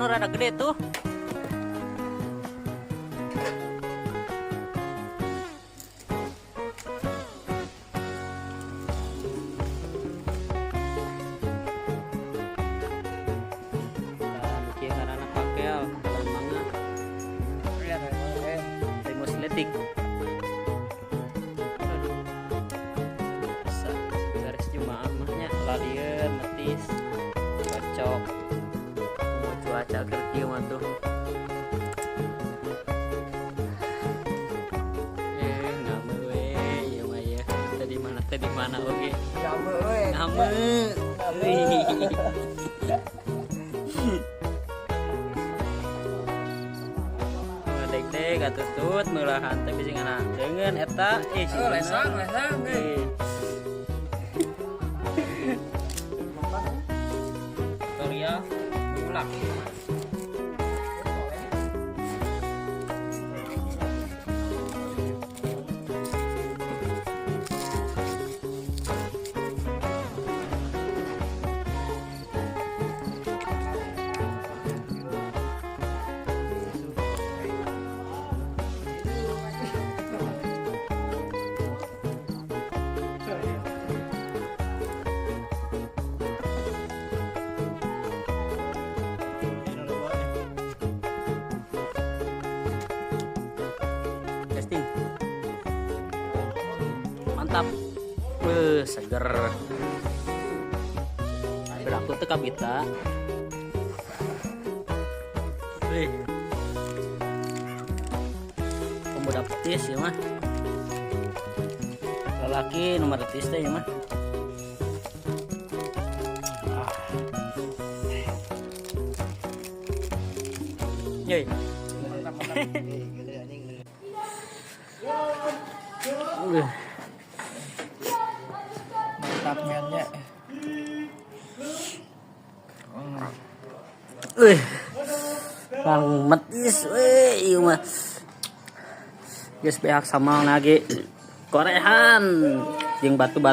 Anu rada gede tuh. Dan kieu ngaranna pakel lain mangga. Timus letik. Aduh. Bisa beres jumaah mah nya lalieun metis. Cocok. Mau cuaca keur kieu mah tuh. Ngame we ieu mah ya. Tadi mana tadi mana oge. Ngame we. Ngame. Wih. Dek-dek atuh tut meulahan teh bisi nganateungeun eta ih si Oh, lesang, lesang, eh. Eh. Tutorial ngulak. Testing. Mantap. Wih, seger. Berlaku teu kabita. Wih. Pemuda petis ya mah. Lelaki nomor petis teh ya mah. Ah. Yoi. Mantap, mantap. Wih. Mantap mennya. Wih. Lang metis weh ieu mah. Geus beak sama lagi korehan jeung batu-batu.